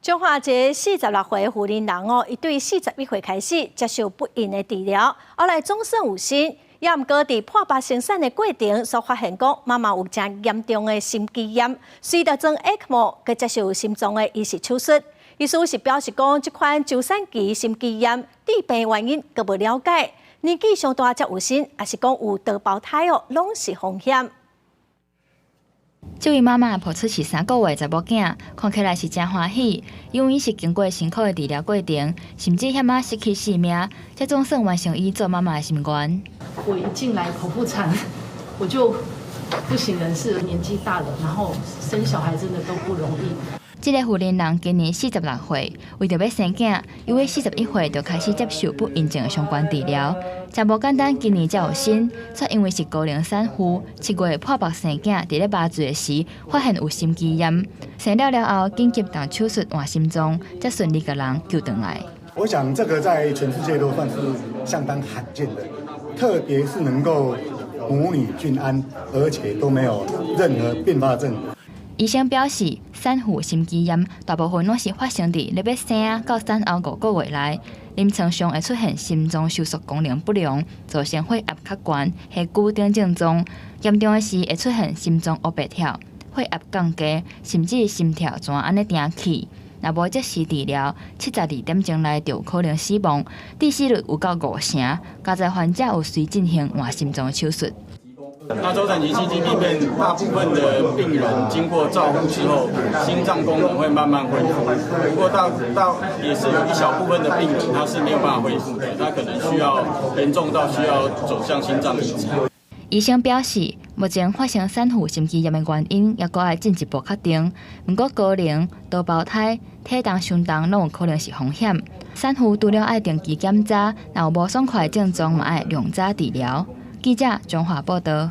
彰化一个46歲婦人哦，伊對41歲開始接受不孕的治療，後來總算有生，也毋過佇破腹生產的過程所發現講媽媽有誠嚴重的心肌炎，隨著裝 ECMO 閣接受心臟的移植手術。醫師是表示講，這款周產期心肌炎致病原因閣無了解，年紀傷大才有生，抑是講有多胞胎哦，攏是風險。這位媽媽抱出世3個月查某囝，看起來是誠歡喜，因為伊是經過辛苦的治療過程，甚至險仔失去性命，才總算完成伊做媽媽的心願。我一進來剖腹產，我就不省人事，年紀大了，然後生小孩真的都不容易。這个婦人今年46歲，為著欲生囝，伊佇41歲就開始接受不孕症的相關治療，誠無簡單，今年才有生，卻因為是高齡產婦，7月破腹生囝，佇咧麻醉的時發現有心肌炎，生了了後緊急動手術換心臟，才順利共人救轉來。我想這個在全世界都算是相當罕見的，特別是能夠母女均安，而且都沒有任何併發症。醫生表示，產婦心肌炎大部分攏是發生佇咧欲生到產後5個月內，臨床上會出現心臟收縮功能不良，造成血壓較懸、血瘀等症狀。嚴重的時會出現心臟烏白跳、血壓降低，甚至心跳全按呢停去。若無及時治療，72點鐘內就有可能死亡，致死率有到5成。佳哉患者有隨進行換心臟手術。那周產期心肌病變，大部分的病人經過照護之後，心臟功能會慢慢恢復。不過大大也是有一小部分的病人，他是沒有辦法恢復的，他可能需要嚴重到需要走向心臟移植。醫生表示，目前發生產婦心肌炎的原因，猶閣愛進一步確定。毋過高齡、多胞胎、體重傷重，攏有可能是風險。產婦除了愛定期檢查，若有無爽快的症狀，嘛愛量早治療。記者張華報道。